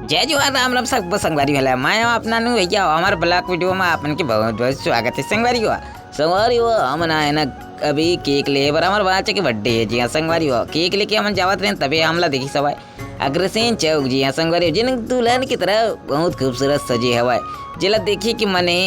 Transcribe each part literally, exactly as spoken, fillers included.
जय जोहार, राम राम सब संगवारी वाला। मैं हूं अपना नू भैया, हमर ब्लॉग वीडियो में आप मन के बहुत बहुत स्वागत है संगवारी हो। संगवारी हो, हमन आए ना अभी केक ले बर, हमर बाचा के बर्थडे है। जी हाँ संगवारी हो, केक लेके हमन जावत रहेन, तबे हमला देखिस हवय अग्रसेन चौक। जी हाँ संगवारी हो, जेन दुल्हन की तरह बहुत खूबसूरत सजे हवय, जेला देखी कि मने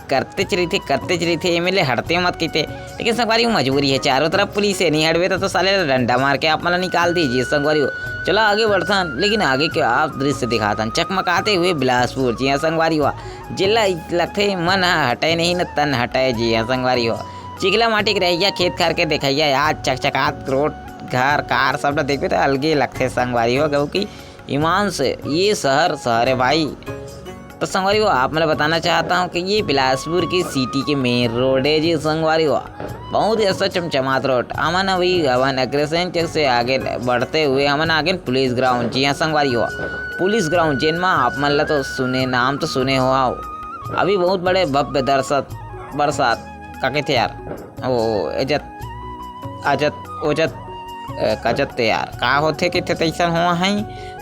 करतेच रहिथे, करतेच रहिथे, एमे ले हटते मत कहिथे। लेकिन संगवारी हो, मजबूरी है, चारों तरफ पुलिस है, नहीं हटबे त तो साले ला डंडा मार के आप मन ला निकाल दीजिए संगवारी हो। चला आगे बढ़थन, लेकिन आगे के आप दृश्य दिखाथन चकमकाते हुए बिलासपुर। जी हाँ संगवारी हो, जेला लगथे मन ह हटे नहीं न तन हटे। जी हाँ संगवारी हो, चिखला माटी के रहइया, खेत खार के देखइया, आज चकचकात रोड, घर कार सब ला देखबे त अलगे लगथे संगवारी हो, क्योंकि ईमान से ये शहर शहर है भाई। तो संगवारी हो, आप मन ला बताना चाहता हूँ कि ये बिलासपुर की सिटी के मेन रोड है जी संगवारी हो, बहुत ही अच्छा चमचमात रोड। हमन अभी हवन अग्रसेन चौक से आगे बढ़ते हुए हमन आगे पुलिस ग्राउंड। जी हाँ संगवारी हो, पुलिस ग्राउंड जेन मा आप मन ला तो सुने, नाम तो सुने हो आओ। अभी बहुत बड़े भव्य दर्शत बरसात का कहिथे यार, ओ एजत अजत ओजत अ, कजत ते यार का होथे कहिथे तैसन हुआ है।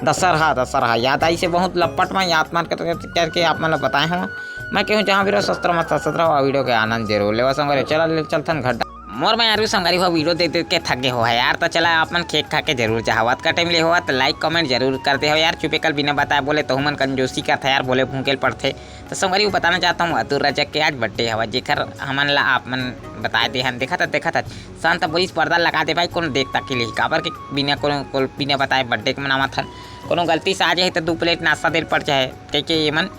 दशहरा, दशहरा याद आई से बहुत लपट में याद मान कर, करके आप मन ला बताए हूँ। मैं कहूँ जहाँ भी रहो शस्त्र मत शस्त्र हो, वीडियो के आनंद जरूर लेवा संगवारी। चला ले चलथन घर। मोर मैं यार संगवारी हो, वीडियो देख देख के थक गए हो है यार, तो चला आप मन केक खा के जरूर चाहवत का टाइम ले हो तो लाइक कमेंट जरूर कर दे हो यार। चुपे कल बिना बताए बोले तो मन कंजूसी करथे यार, बोले भूखेल पड़थे। तो संगवारी हो बताना चाहता हूँ अतुल रजक के आज बर्थडे हवा, जेकर हमन ला आप मन बताए दे हन। देखत हत, देखत हत, शांत बोलिस पर्दा लगा दे भाई, कोनो देख तक के लिए काबर के बिना कोनो, कोनो बिना बताए बर्थडे के मनावत हन। कोनो गलती से आ जाए तो दो प्लेट नाश्ता देल पड़ जाए, कह के ये मन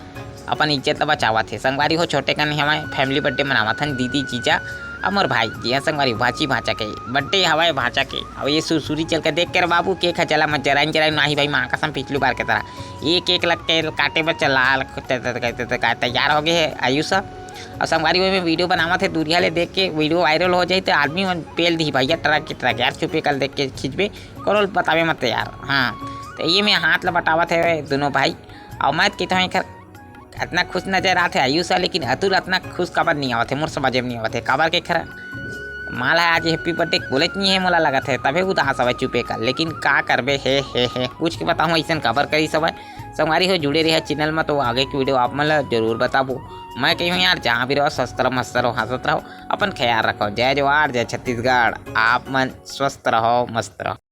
अपन इज्जत ला बचावत हे। संगवारी हो छोटे कन हमारे फैमिली बर्थडे मनावत हन, दीदी जीजा अउ मोर भाई। जी हाँ संगवारी, भांची भांचा के बर्थडे हवाए भांचा के। अब ये सुरसुरी चल के देख के रे बाबू, केक ह जला मत जराइन जराइन नाही भाई, माँ कसम पिछली बार के तरह ये केक लग के काटे बर चला तैयार हो गए है आयुष। और संगवारी हो में वीडियो बनावत है, दूरिया ले देख के वीडियो वायरल हो जाए तो आदमी मन पेल दी भैया ट्रक की ट्रक यार। चुपे कल देख के खींचबे, कोनो बतावे मत यार। हाँ, तो ये में हाथ ला बटावत है दोनों भाई। और मैं कहता हूँ एकर इतना खुश नजर आते आयुष ह, लेकिन अतुल इतना खुश काबर नहीं आवत है, मोर समझ में नहीं आवत है। काबर के खरा माल है आज हैप्पी बर्थडे बोलेच नहीं है, मोला लगत है तबे उदास हवय चुपे कल। लेकिन का करबे, हे हे हे, कुछ के बताऊँ ऐसन काबर करी सवय। संगवारी हो जुड़े रहे चैनल में, तो आगे की वीडियो आप मन ला जरूर बताबो। मैं कहूँ यार जहाँ भी रहो स्वस्थ रहो, मस्त रहो, हंसत रहो, अपन ख्याल रखो। जय जोहार, जय छत्तीसगढ़, आप मन स्वस्थ रहो, मस्त रहो।